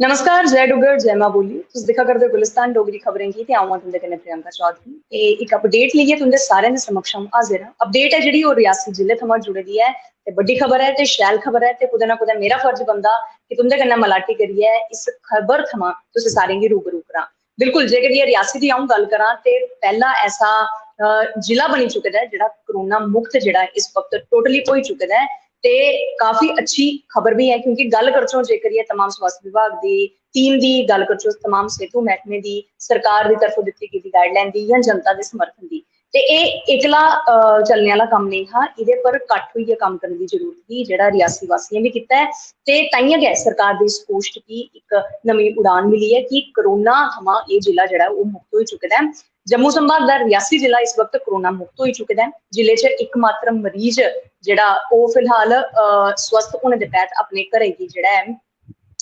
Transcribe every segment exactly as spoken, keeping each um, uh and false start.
नमस्कार, जय डुग्गर, जय मां बोली। तुस दिक्खा करदे ओ गुलिस्तान डोगरी खबरें गी ते अ'ऊं आं तुं'दे कन्नै प्रियंका चौधरी। ते इक अपडेट लेइयै तुं'दे सारें दे समक्ष अ'ऊं हाजिर आं। अपडेट ऐ जेह्ड़ी ओह् रियासी जिले थमां जुड़े दी ऐ ते बड्डी खबर ऐ ते शैल खबर ऐ ते कुतै ना कुतै मेरा फर्ज बनदा कि तुं'दे कन्नै मलाटी करियै इस खबर थमां तुसें सारें गी रूबरू करां। बिल्कुल, जेकर जे रियासी दी अ'ऊं गल्ल करां ते पैह्ला ऐसा, अ, जिला बनी चुके दा ऐ जेह्ड़ा कोरोना मुक्त जेह्ड़ा इस वक्त टोटली होई चुके दा ऐ। ते काफी अच्छी खबर बी ऐ, क्योंकि गल्ल करचै जेकर एह् तमाम स्वास्थ्य विभाग दी टीम दी गल्ल करचै, तमाम सेहतू मैह्कमे दी, सरकार दी तरफों दित्ती गेदी गाइडलाइन दी जां जनता दे समर्थन दी, ते एह् इकला, अ, चलने आह्ला कम्म नेईं हा। एह्दे पर कट्ठ होइयै कम्म करने दी जरूरत ही, जेह्ड़ा रियासी वासियें बी कीता ऐ। ते ताइयें गै सरकार दी इस कोशट गी इक नमीं उड़ान मिली ऐ कि कोरोना थमां एह् जिला जेह्ड़ा ऐ ओह् मुक्त होई चुके दा ऐ। जम्मू संभाग दा रियासी जिला इस वक्त कोरोना मुक्त होई चुके दा ऐ। जिले च इकमात्र मरीज जेह्ड़ा ओह् फिलहाल, अ, स्वस्थ होने दे परैंत अपने घरै गी जेह्ड़ा ऐ,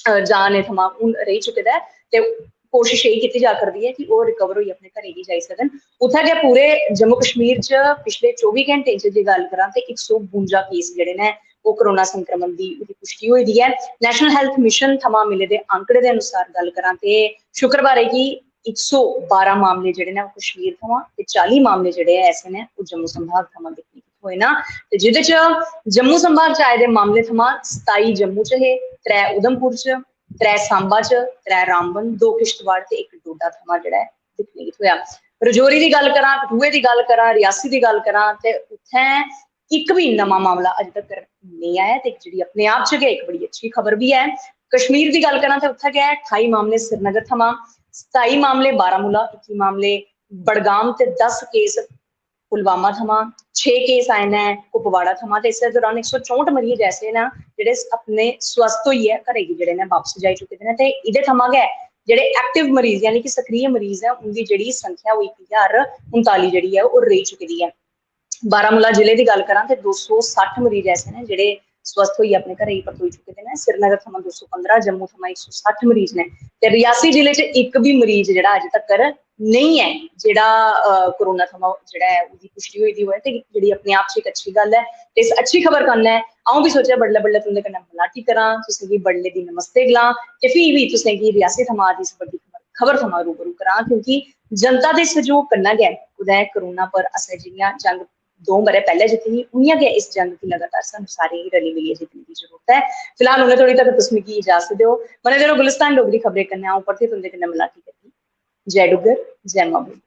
अ, जाने थमां हून रेही चुके दा ऐ ते कोशश एह् कीती जा करदी ऐ कि ओह् रिकवर होइयै अपने घरै गी जाई सकन। उत्थै गै पूरे जम्मू कश्मीर च पिछले चौबी घैंटे च जे गल्ल करां ते इक सौ बुंजा केस जेह्ड़े न ओह् कोरोना संक्रमण दी ओह्दी पुश्टि होई दी ऐ। नेशनल हेल्थ मिशन थमां मिले दे आंकड़े दे अनुसार गल्ल करां ते शुक्रवारै गी इक सौ बारां मामले जेह्ड़े न ओह् कश्मीर थमां ते चाली मामले जेह्ड़े ऐसे न ओह् जम्मू संभाग थमां दिक्खने गी थ्होए न। ते जेह्दे च जम्मू संभाग च आए दे मामले थमां सताई जम्मू च हे, त्रै उधमपुर च, त्रै सांबा च, त्रै रामबन, दो किश्तवाड़ ते इक डोडा थमां जेह्ड़ा ऐ दिक्खने गी थ्होआ। रजौरी दी गल्ल करां, कठुए दी गल्ल करां, रियासी दी गल्ल करां ते उत्थें इक बी नमां मामला अजें तक नेईं आया ते जेह्ड़ी अपने आप च गै इक बड़ी अच्छी खबर बी ऐ। कश्मीर दी गल्ल करां ते उत्थें गै ठाई मामले श्रीनगर थमां, सताई मामले बारामूला, इक्की मामले बड़गाम ते दस केस पुलवामा थमां, छे केस आए न कुपवाड़ा थमां ते इस्सै दौरान इक सौ चौंह्ट मरीज ऐसे न जेह्ड़े अपने स्वस्थ होइयै घरै गी जेह्ड़े न बापस जाई चुके दे न। ते एह्दे थमां गै जेह्ड़े एक्टिव मरीज यानी कि सक्रिय मरीज ऐ उं'दी जेह्ड़ी संख्या ओह् इक ज्हार उनताली जेह्ड़ी ऐ ओह् रेही चुकी दी ऐ। बारामूला जिले दी गल्ल करां ते दो सौ सट्ठ मरीज ऐसे न जेह्ड़े स्वस्थ होइयै अपने घरै गी परतोई चुके दे न। श्रीनगर थमां दो सौ पंदरां, जम्मू थमां इक सौ सट्ठ मरीज न ते रियासी जिले च इक बी मरीज जेह्ड़ा अज्ज तक्कर नेईं ऐ जेह्ड़ा, अ, कोरोना थमां जेह्ड़ा ऐ ओह्दी पुश्टि होई दी होऐ ते जेह्ड़ी अपने आप च इक अच्छी गल्ल ऐ। ते इस अच्छी खबर कन्नै अ'ऊं बी सोचेआ बडलै बडलै तुं'दे कन्नै मलाटी करां, तुसें गी बडलै दी नमस्ते गलां ते फ्ही बी तुसें गी रियासी थमां दी इस बड्डी खबर, खबर थमां रूबरू करां, क्योंकि जनता दे सैह्योग कन्नै गै कुतै कोरोना पर असें जि'यां जंग दो ब'रे पैह्लें जित्ती ही, उ'यां गै इस जंग गी लगातार सानूं सारें गी रली मिलियै जित्तने दी जरूरत ऐ। फिलहाल उ'नें थोड़ी तक तुस मिगी इजाजत देओ। बने दे र'वो गुलिस्तान डोगरी खबरें कन्नै, अ'ऊं परतियै तुं'दे कन्नै मलाटी करगी। जय डुग्गर, जय मां बोली।